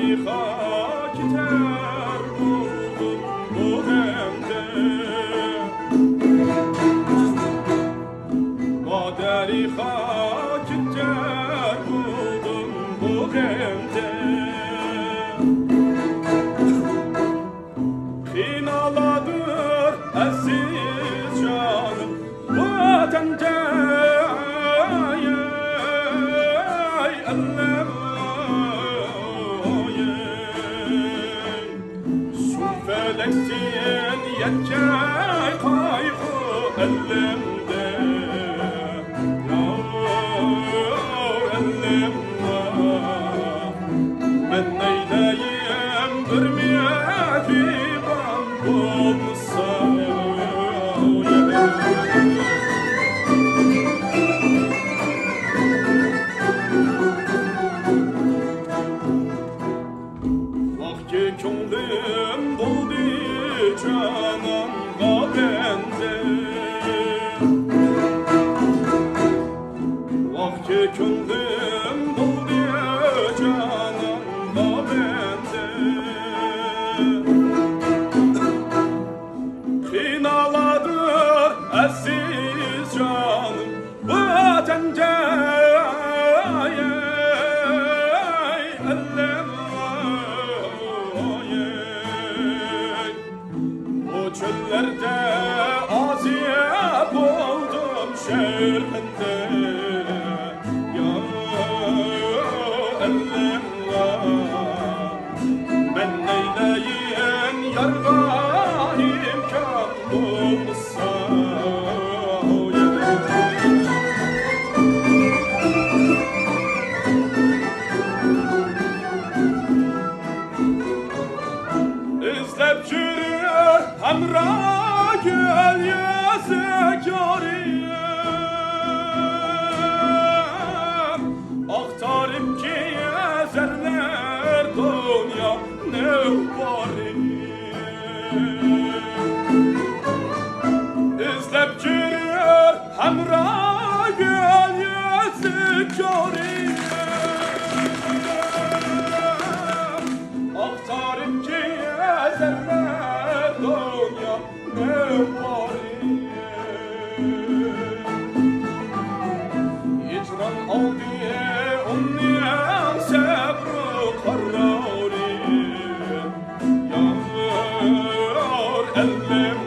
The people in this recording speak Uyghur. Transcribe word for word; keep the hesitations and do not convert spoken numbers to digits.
كېتەر بولدۇم بۇ غەمدە. بادەرىخا كېتەر بولدۇم بۇ غەمدە. قىينالادۇر ئەزىز جانىم ۋەتەندە، ئەي ئەللەم، ئەي. شۇ پەلەكسىن يەتكەي قايغۇ ئەللەمدە، يا ئەللەم، مەن نەيلەيىم بىر مېھرىبان بولمىسا. ۋاقكى كۆڭلۈم بولدى جانانغا بەندە. ۋاقكى كۆڭلۈم بولدى جانانغا بەندە. قىينالادۇر ئەزىز جانىم ۋەتەندە، ئەي ئەللەم، ئەي. بۇ چۆللەردە ئازىيە بولدۇم شەرقىندە، يا ئەللەم، مەن نەيلەيىم يارغا ئىمكان بولمىسا. ئىزدەپ يۈرۈپ ھەمراھ گۈل يۈزى كۆرۈپ، ئاختۇرۇپ كېزەرلەر دۇنيانىڭ بارى. ئىزدەپ يۈرۈپ ھەمراھ گۈل يۈزى كۆرۈپ، ئاختۇرۇپ كېزەرلەر دۇنيانىڭ بارى. ھىجران ئالدى ئۇنىڭ سەبرى قارارى. يار ئەللەم،